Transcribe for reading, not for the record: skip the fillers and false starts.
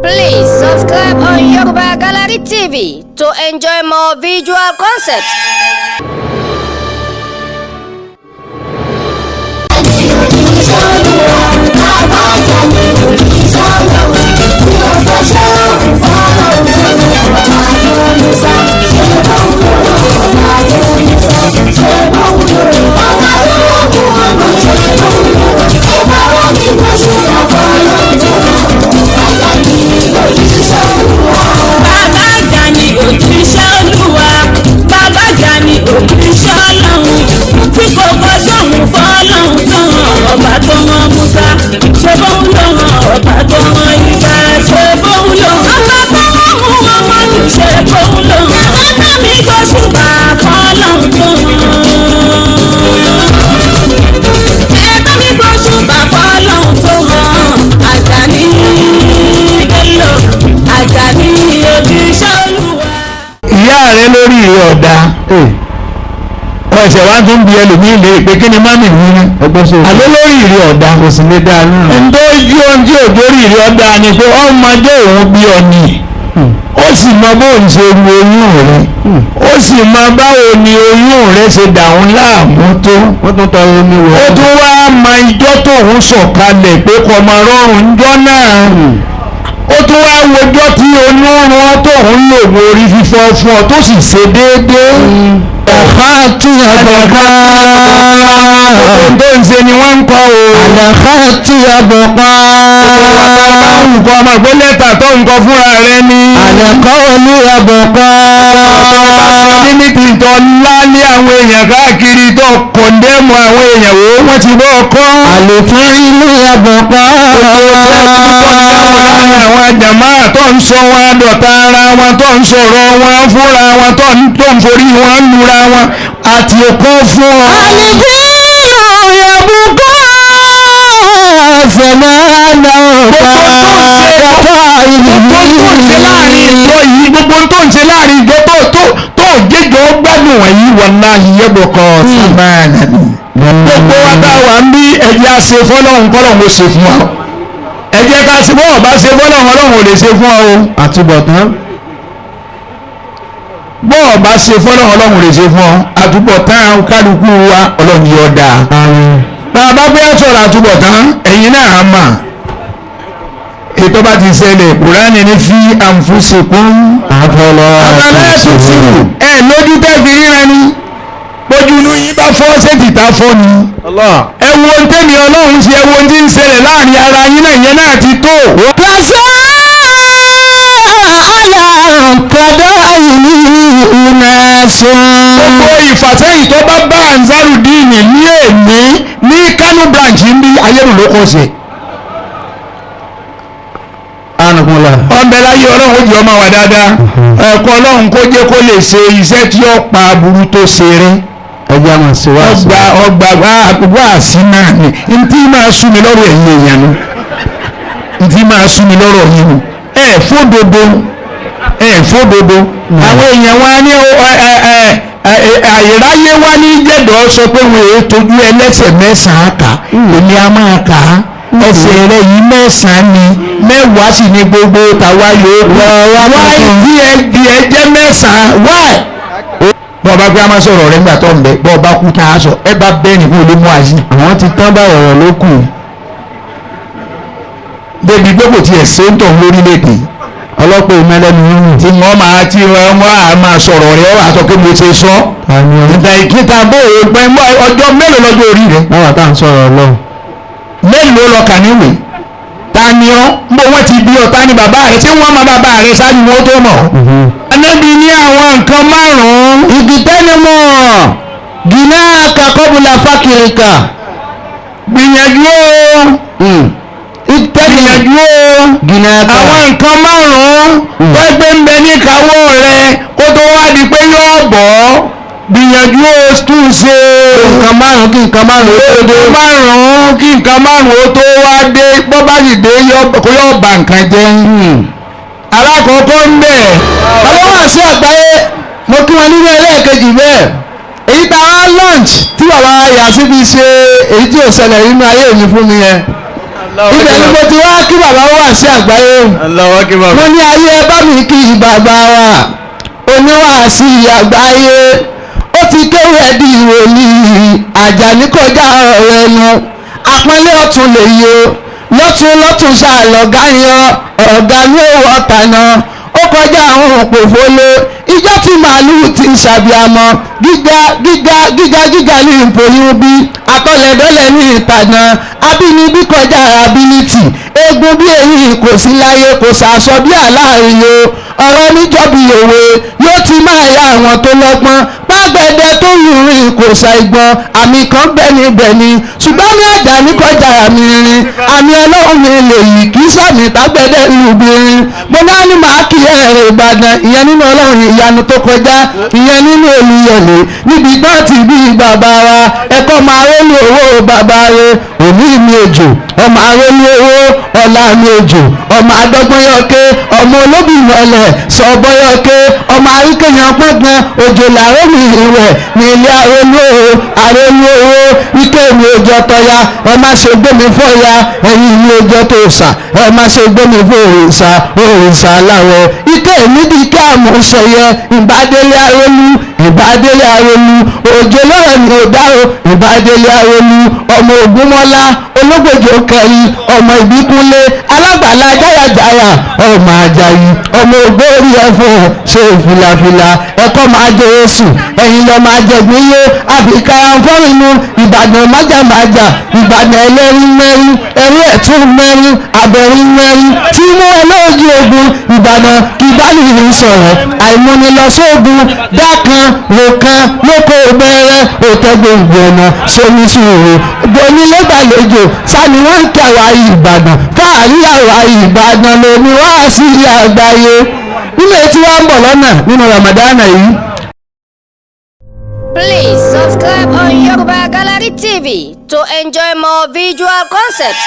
Please subscribe on Yoruba Gallery TV to enjoy more visual concepts. Bàbá Àjàní òjíṣẹ́ Olúwa, bàbá Àjàní òjíṣẹ́ Ọlọ́run, tí kò kọjú òun fọ́lọ́run tó hàn ọba tó hàn Musa, ṣe bóun ló hàn ọba tó hàn Isa, ṣe bóun ló hàn ọba tó hàn Muhammadu, ṣe bóun ló hàn ọba mi gbóṣùbà fọ́lọ́run tó hàn. Ẹ̀bá mi gbóṣùbà fọ́lọ́run tó hàn Àjàní Bello, Àjàní òjíṣẹ́ Olúwa. Ìyá rẹ lórí ìrẹ ọ̀dà ọ̀sẹ̀ wa tún bí ẹlòmíì lè pé kí ni mami wí ni àlọ́ lórí ìrẹ ọ̀dà Kò sì lè dáa náà. Ntọ́jú ohun tí òjò rí ìrẹ ọ̀dà ni pé ọmọdé òun bí ọ ni, ó sì mọ bóun ṣe ru oyún rẹ, ó sì mọ báwo ni oyún rẹ ṣe dà òun láàmú tó. Wọ́n tún tọrọ omi wọ̀. Ó tún wá mọ ijọ́ tóun sọ̀kalẹ̀ pé kò mọ rọrùn ńjọ́ náà. Ó tún wá wojọ́ tí onírun tóun lò wo orí fífọ́ fún ọ tó sì ṣe déédéé. Àlàkà tí àbọ̀ká. Ohun tó ń ṣe ni wọ́n ń kọ́ o. Àlàkà tí àbọ̀ká. Nǹkan ọmọ pé lẹ́tà tó ń kọ fúnra rẹ ni. Àlàkà olú àbọ̀ká. Níbi ìtọ́ ńlá ní àwọn èèyàn káàkiri tó kọ̀ndẹ́mù àwọn èèyàn wo wọ́n ti bọ́ ọkọ́. Àlùfáà ilé àbọ̀ká. Àwọn jàmá tó ń sọ wọn dọ̀tá ara wọn, tó ń sọ̀rọ̀ wọn fúnra wọn, tó ń forí wọn lura wọn àti òkú fún ọ. Àlùfáà àbọ̀ká. Sẹ̀mánà kàkà ìlú. Gbogbo tó ń ṣe láàrin ìjọ yìí, gbogbo tó ń ṣe láàrin ìjọ tó tó tó jẹjọ gbádùn wọ̀nyí, wallahi yabqa sàmánà. Gbogbo wa tá a wà ń bí, ẹ̀jẹ̀ á ṣe fọlọ́hún, kọ́lọ́hún ó ṣe fún wa. Ẹ̀jẹ̀ ká ṣe bọ́ọ̀ bá ṣe fọlọ́hún, ọlọ́hún ò lè ṣe fún wa o. Àtúbọ̀tán. Bọ́ọ̀ bá ṣe fọlọ́hún, ọlọ́hún ò lè ṣe fún ọ. Àtúbọ̀tán kálukú wa, ọlọ́hun yóò dáa. Bàbá pé á sọ̀rọ̀ àtúbọ̀tán, ẹ̀yin náà á mà ètò bá ti ṣẹlẹ̀. Kùránì ní fi ànfúsìkún Àfọlọ́. Abẹ́lẹ́ tuntun ẹ lójú tẹ́ fi ríran ni, bójú inú yín bá fọ́ ṣètì tá fọ́ ni. Ẹ wo ohun tẹ́mi ọlọ́run ṣe, ẹ wo ohun tí ń ṣẹlẹ̀ láàrin ara yín náà, ìyẹn náà ti tó. Kàṣà àlàkàdá ìlú ìnàṣọ. Gbogbo ìfàsẹ́yìn tó bá bá Ansarudeen ní èmi ní Kano branch ń bí ayélu ló kọ́ ṣe. Ànàkúnlá. Ọ̀nbẹ láyé, ọlọ́run ó jẹ́ ọmọ wa dáadáa, ẹ̀kọ́ ọlọ́run kó jẹ́ kó lè ṣe iṣẹ́ tí ó pa aburú tó ṣe rẹ́. Ẹjẹ́ àmọ̀ sí wá sí. Ọgbà ọgbà wáàsí náà ni ntí máa sú mi lọ́rọ̀ ẹ̀yin èèyàn nu, ntí máa sú mi lọ́rọ̀ yín nu. Ẹ fódodo, ẹ fódodo. Àwọn èèyàn wa ní àìráyé wa ní jẹ̀dọ̀ sọ pé wọn èé tójú ẹlẹ́sẹ̀ mẹ́sàn-án kà, èmi á máa kà á. Ẹsẹ̀ rẹ yìí mẹ́sàn-án ni, mẹ́wàá sì ni gbogbo tàwa yòókù. Wáyé tí ẹ di ẹ jẹ́ mẹ́sàn-án wáyé. Bọ́ọ̀ bá gbé a máa sọ̀rọ̀ rẹ̀ nígbà tó ń bẹ, bọ́ọ̀ bá kú tá a sọ ẹ bá bẹ́ẹ̀ nìkú ló mú àyè. Àwọn ti tán báyìí, ọ̀rọ̀ ló kù. Débi pé kò tiẹ̀ ṣe ń tọ̀ lórílẹ̀‐èdè. Ọlọ́pàá ìmẹ́lẹ́nu yín. Tí wọ́n máa tí wọ́n á máa sọ̀rọ̀ rẹ̀, wọ́n á sọ pé mo ṣe sọ. Ìgbà ìkíta bó o pẹ́ mọ́ ọjọ́ mélòó lọ́jọ́ orí rẹ̀? Báwa tá à ń sọ̀rọ̀ ọlọ́run. Mélòó lọ kà níwèé? Ta ni ọ́? Mbó wọ́n ti bí ọ? Ta ni bàbá rẹ̀? Ṣé wọ́n mọ bàbá rẹ̀ ṣáájú wọn tó mọ̀? Anábì ní àwọn nǹkan márùn-ún. Ìgìtẹ́numọ̀ gìnà kakọ́bùlà fákìrìkà. Gbìyànjú o. Gbìyànjú o. Gìnà Àwọn nǹkan márùn-ún tó gbé ń bẹ ní ìkáwọ́ rẹ kó tó wá di pé yóò bọ̀, gbìyànjú o, tún ṣe. Nǹkan márùn-ún, kí nǹkan márùn-ún ó tó dé. Nǹkan márùn-ún, kí nǹkan márùn-ún ó tó wá dé, bọ́ bá sì dé kó yóò bà nǹkan jẹ́. Alákọ̀ọ́kọ́ ń bẹ̀. Bàbá wa sí àgbáyé, mo kí wọn nínú ẹlẹ́ẹ̀kejì bẹ́ẹ̀. Èyí tá a launch tí bàbá Yàtí fi ṣe èyí tí ò ṣẹlẹ̀ nínú ayé mi fún mi yẹn. Ibẹ̀ ni mo ti wá kí bàbá wà sí àgbáyé. Allahu Akbar. Mo ní ayé, ẹ bá mi kí bàbá wa oníwàásí àgbáyé. Ó ti kéwì ẹ̀ di ìwòlíì Àjàní kọjá ọ̀rọ̀ ẹnu. Àpọ́nlé ọ̀tún lè yí o, lọ́tún lọ́tún ṣàlọ́gá yan ọ̀gá ní òwò ọ̀tànà. Ó kọjá àwọn òpòfóló ìjọ tí màálùú ti ń ṣàbíamọ. Gíga gíga gíga gíga ní ìpòyún bí akọlẹ̀dọ́lẹ̀ ní Ìbàdàn. Abínibí kọjá ability. Eegun bí èyí kò sí láyé, kò sàṣọ bí aláàríyó. Ọ̀rọ̀ níjọ́bi òwe yóò ti máa ya àwọn tó lọ́gbọ́n pàgbẹ́dẹ tó rìnrìn kò ṣàìgbọ́n. Àmì kan bẹ́ni bẹ́ni, ṣùgbọ́n ní Àjàní kọjá àmì rin. Àmì Ọlọ́run mi lè yìí, kì í sàmì tágbẹ́dẹ lùbìrin. Mo náà ní màá kí ẹ̀rẹ̀ Ìbàdàn, ìyẹn nínú Ọlọ́run ìyanu tó kọjá, ìyẹn nínú Olùyọ̀lé níbi tán ti bí bàbá wa. Ẹ̀kọ́ máa rólú owó bàbá rẹ̀. Òní mi òjò ọmọ arólú owó, ọ̀la mi òjò ọmọ adọ́gbọ́nyọ́ké, ọmọ olóbìmọ̀lẹ̀ sọ̀bọ́yọ́ké, ọmọ aríkèyàn pọ́npọ́n òjò làárọ̀ mi ìwẹ̀ ní ilé arólú owó. Arólú owó ike mi òjò tọ́ya, ẹ má ṣe gbé mi fọ́ya. Ẹ̀yìn mi òjò tó sà, ẹ má ṣe gbé mi fún òrìṣà, òrìṣà aláwọ̀. Ike mi di ká àmúṣẹyẹ. Ìbádélé arólú, ìbádélé arólú òjò lọ́rọ̀ mi ò dá o. Ìbádélé arólú, ọmọ Ògúnmọ́lá ológbòjò kẹrin, ọmọ Ìbíkúnlé alágbàlá jáyàjáyà, ọmọ Àjàyí, ọmọ ògbórí ẹfọ ṣe fìlàfìlà. Ẹkọ máa jẹ oṣù ẹ̀yìn lọ máa jẹ̀gbín yó àbíká fọ́rìnù. Ìbàdàn májàmájà, Ìbàdàn ẹlẹ́rìí mẹ́rin, ẹ̀rí ẹ̀tún mẹ́rin, abẹ́rin mẹ́rin tí mú ẹlọ́ọ̀jì ogun. Ìbàdàn kì bá nìyí sọ̀rọ̀ àìmúnilọ́sọ́gun dákan ròkan lóko bẹ̀rẹ̀ òtẹ́gbòǹgbò ọ̀nà sómi sùúrù onílẹ̀gbàlejò sani wọ́n ń kí àwa Ìbàdàn fáàrí. Àwa Ìbàdàn lómi wá sí àgbáyé nínú etí wa ń bọ̀ lọ́nà nínú Ramadana yìí. Please subscribe on Yoruba Gallery TV to enjoy more visual concepts.